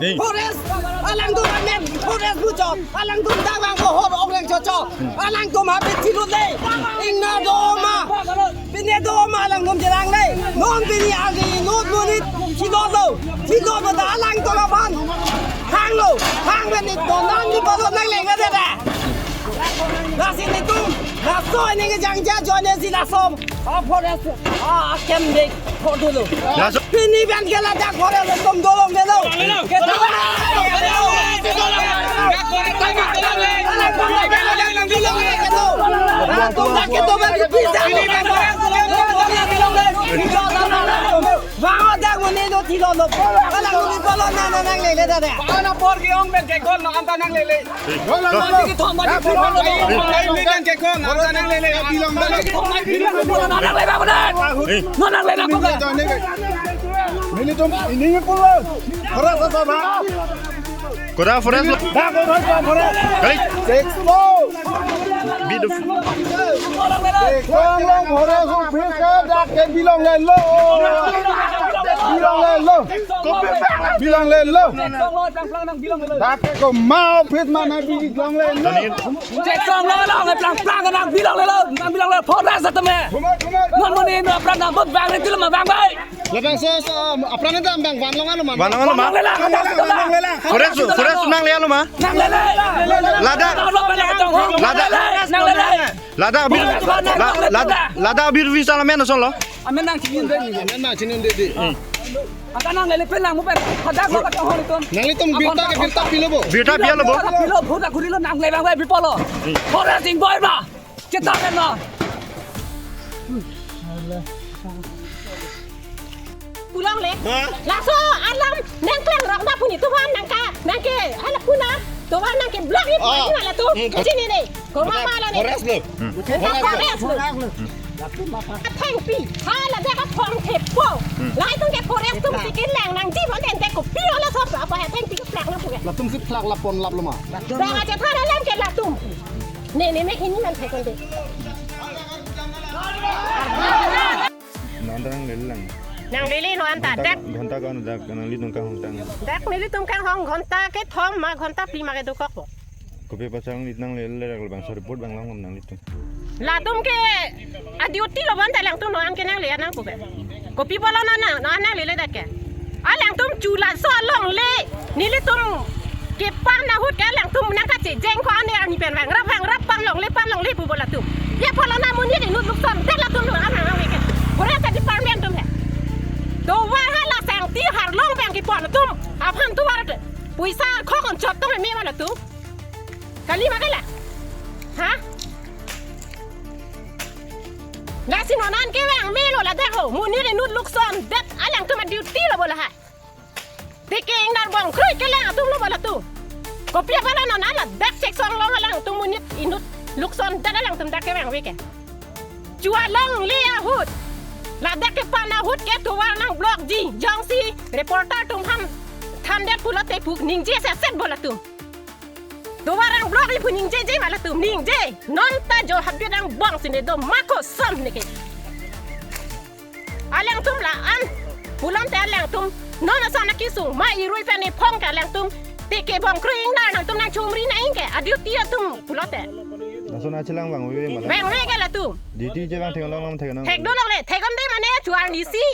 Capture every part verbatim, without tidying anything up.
Forest, alangtum amen, forest pu chot, alangtum dak vangpo hor ok reng chot chot, alangtum habit thilut le, ingnar do ma, pine do ma alangtum chelang le, non pini ali not monit, thilot lo, thilot lo ta alangtum aphan, hanglo, hang pen it do non ni bolo nang leng le da. Lasi netum, laso ini ke jangja join si laso. Ah, forest, ah, akem dek, photo lo. Laso. Pini ban ke ladak forest atum dolong delo. Keto. Atum dak keto ban ke bisa. Bang, adak muni do thilo lo. Adak muni polo na na nang lele da da. Bang, na por ke ong ben ke gol no anta nang lele. Nelitum, ini pulo. Hora sa sa ba. Koda forest lo. Dak ko hoi pa forest. Kali. Six four. Biduf. Six four long forest office ke dak ke bilong le lo. Bilong le lo. Bilong le lo. Dak ke ko ma office mana bilong le lo. Cek song lo lo, ngai plang plang nang bilong le lo, nang bilong le lo, forest atum me. Kumar, kumar. Non muni no apran nang bot bang le til ma bang bai. Labang so, so, apran nang bang van long alo ma. Van long alo ma. Van long le la. Forest, forest nang le alo ma. Nang le le. Ladak. Nang le le. Ladak. Nang le le. Ladak bir, la, ladak, ladak bir visa la men ason lo. Amen nang chinin de. Amen nang chinin de di. Akan nang lele pen lang mo pen. Hadak lo ka hon ton. Nanglitum birta ke birta pilo bo. Birta pilo bo. Pilo bo ta kuri lo nang le bang bai bipolo. Hora sing boy ba. Kita kan na. Pulang le. Hah? Laso alam nang klang rok ba puni tuhan nang ka nang ke hala puna tuhan nang ke blok ni puni wala tu. Hmm. Chini ni. Ko ma pala ni. Forest lo. Hmm. Forest lo. Forest lo. Athengpi. Hala de ka phong thepo. Hmm. Lai tung ke forest tum tikin lang nang di mon ente ko pi wala so apa athengpi ke plak na pu ke. Latum si plak lapon lap lo ma. Bang aja thara lang ke latum. Ne ne me hini man thekon de. Nang anta nang lele lang. Nang lele lo anta dak. Ghonta ka dak nanglitum kanghon tang. Dak nelitum kanghon ghonta kethom ma ghonta phli ma ke dokok po. Kopi pasang lit nang lele rak bang sa report bang long nanglitum. Latum ke a duty lo bon ta alangtum non ke nang le nang ko ke. Kopi pulo non nang non nang lele dak ke. Alangtum chula so longle. Nelitum kepang ahut ke alangtum nang kachejeng ko ane arni pen vang rap vang rap pang longle pang longle pu bo latum. Ye pulo na monit inut lukson det latum lo anang anang ke. Forest department atum he. Tovar hala sangti arlong vang kepon atum. Aphan tovar te. Puisa khokon chot tong me ma latum. Kali ma kala. Ha? Lasi non an ke vang me lo ladak ho. Monit inut lukson det alangtum a duty lo bo lahai. Teke ingnar bongkrui ke lang atum lo bo latum. Kopi apara non ala dak section long alangtum monit inut lukson det alangtum dak ke vang veke. Chua longle ahut. Ladak kepon ahut ke tovar nang blokji. Jongsi reporter atum ham thandet pulote pu ningje seset bo latum. Tovar nang blokji pu ningjeje ma latum ningje. Non ta jo habit nang bong sine do ma koson ne ke. Alangtum la an. Pulote alangtum. Non ason akesung ma irui pen iphong ke alangtum. Teke bongkrui ingnar nangtum nang chumri nang ke. A duty atum pulote. Lason achelang vang veve ma la. Vang veve ke latum. Duty che vang thek long long thek nang. Thek do longle. Thek on de mane chuar ni si.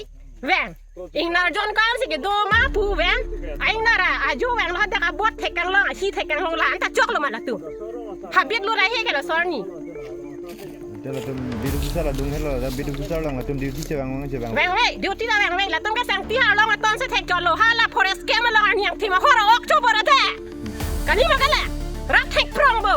Vang. Ingnar jon kan si kedo ma pu vang. A ingnar a ajo vang lo dak abot thek kang long, ahi thek kang long la anta chok lo ma latum. Habit lo rahe ke la sorni. Ita latum bidu pusar la dung helo, da bidu pusar lang latum duty che vang vang che vang. Vang vang, duty la vang vang, latum ke sangti arlong aton si thek cholo, hala forest ke ma long arni angthim ahor ok cho bor ate. Kali ma kala, rat thek prong bo.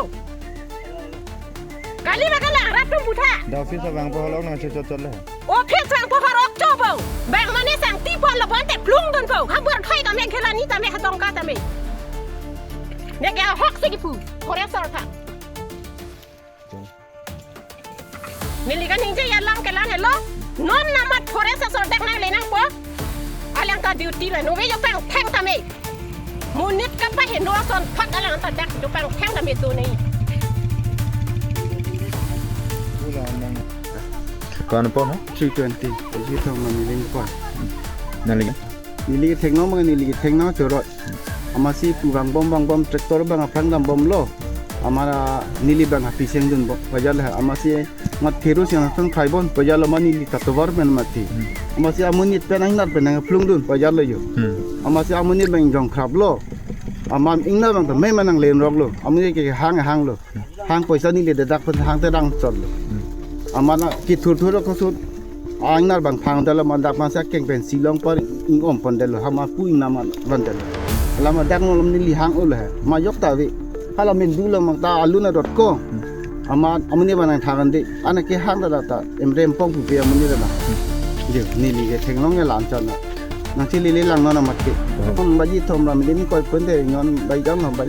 Kali ma kala, rat tum butha. Da office vangpo holong nang chot chot le. Office vangpo ahor ok cho bo. Bang mane sangti pon lo bon te plung dun po. Ha bor thoi tame khela ni tame ha tongka tame. Ne ke hok si kipu, forest sar tha. Neli kaningje alam ke lang helo. Non namat forest asor dak nang le nangpo. Alang ta duty la nove yo pang thang tame. Monit kapahe no ason phak alang ta dak do pang thang tame do nei. Ko-an po na? Three twenty. Isi thong ma neli po. Neli. Neli thek nang ma neli thek nang chorot. Amatsi pu vangbom vangbom tractor abang aphrang dambomlo. Amat neli abang hapi sengdunbom. Bajar le amatsi mat kerosene aphrang phraibom. Bajar lo ma neli ta tovar pen mati. Hmm. Amatsi amonit pen ingnar pen nangphlungdun. Bajar lo jo. Hmm. Amatsi amonit abang jongkhraplo. Amat ingnar abang ta me manang lenroklo. Amonit ke hang hanglo. Hang poisa neli dedak pen hang te dang chotlo. Hmm. Amat na kithurthur kosut. Ingnar abang phangdetlo, amat dak amatsi akeng pensi longpar ing-om pondetlo, amat pu ingnar amat vandetlo. Hala amat dak nolom neli hang-olo he. Amat yok ta ave. Hala amen dulo mang ta alun adot ko. Hmm. Amat amonit abang nangthan de. Anke hang ta ta em rempong pupe amonit ta. Hmm. Jo, neli ke theklong ke lam chot na. Nangchilele lang non amat ke. Hmm. Hom baji thom ra mili mi koi pon de non bai jam na bai.